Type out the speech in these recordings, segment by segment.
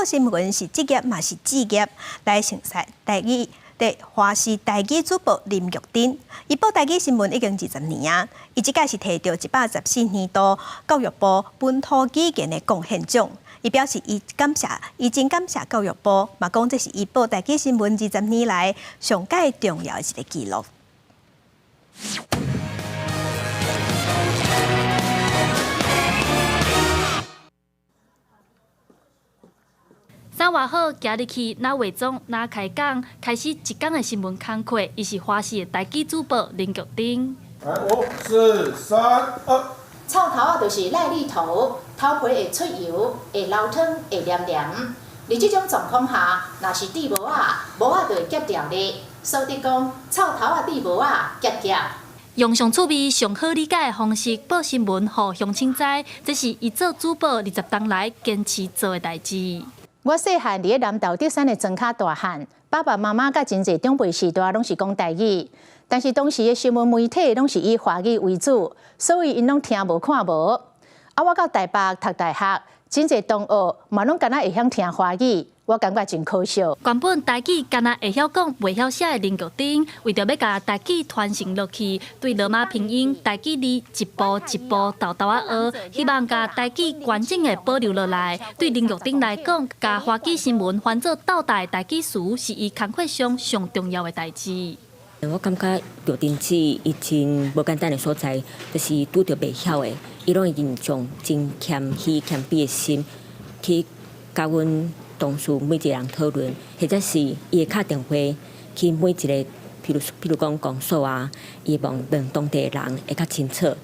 報新聞是職業嘛是志業，來熟悉台語的華視台語主播林玉珍，伊報台語新聞已經20年啊，伊這擺是提著114年度教育部本土語言的貢獻獎。伊表示伊感謝，伊真感謝教育部，嘛講這是伊報台語新聞20年來上蓋重要的一個記錄。衫換好，行入去，若化妝，若開講，開始一工的新聞工課。伊是華視的台語主播林玉珍。來，五、四、三、二。臭頭仔就是癩痢頭，頭皮會出油，會流湯，會黏黏。佇這種狀況下，若是戴帽仔，帽仔就會夾牢咧。所以講，臭頭仔戴帽仔，夾夾。用上趣味、上好理解的方式報新聞，予鄉親知，這是伊做主播20冬來堅持做的代誌。我細漢佇咧南投德山的莊跤大漢，爸爸媽媽佮真濟長輩時代攏是講台語，但是當時的新聞媒體攏是以華語為主，所以𪜶攏聽無看無。啊，我到台北讀大學，真濟同學嘛攏敢若會曉聽華語，我感覺真可惜。原本台語敢若會曉講，袂曉寫的林玉珍，為著欲共台語傳承落去，對羅馬拼音台語字一步一步沓沓仔學，希望共台語完整的保留落來。對林玉珍來講，共華語新聞翻做鬥大台語詞，是伊工課上上重要的代誌。我感覺玉珍姊伊真無簡單的所在，就是拄著袂曉的，伊攏會用真謙虛謙卑的心去佮阮同事每一個人討論，或者是伊會敲電話去每一個，譬如講公所啊，伊望問當地的人會較清楚。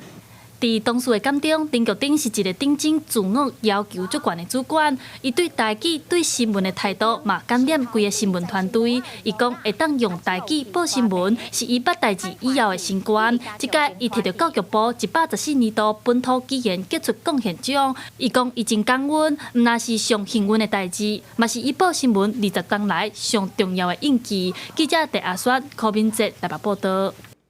佇同事的眼中，林玉珍是一個認真、自我要求足懸的主管。伊對台語、對新聞的態度嘛，感染規個新聞團隊。伊講會當用台語報新聞，是伊捌代誌以後的成功。這擺伊提著教育部114年度本土語言傑出貢獻獎。伊講伊真感恩，毋但是上幸運的代誌，嘛是伊報新聞20冬來上重要的印記。記者鄭阿雪、柯敏哲台北報導。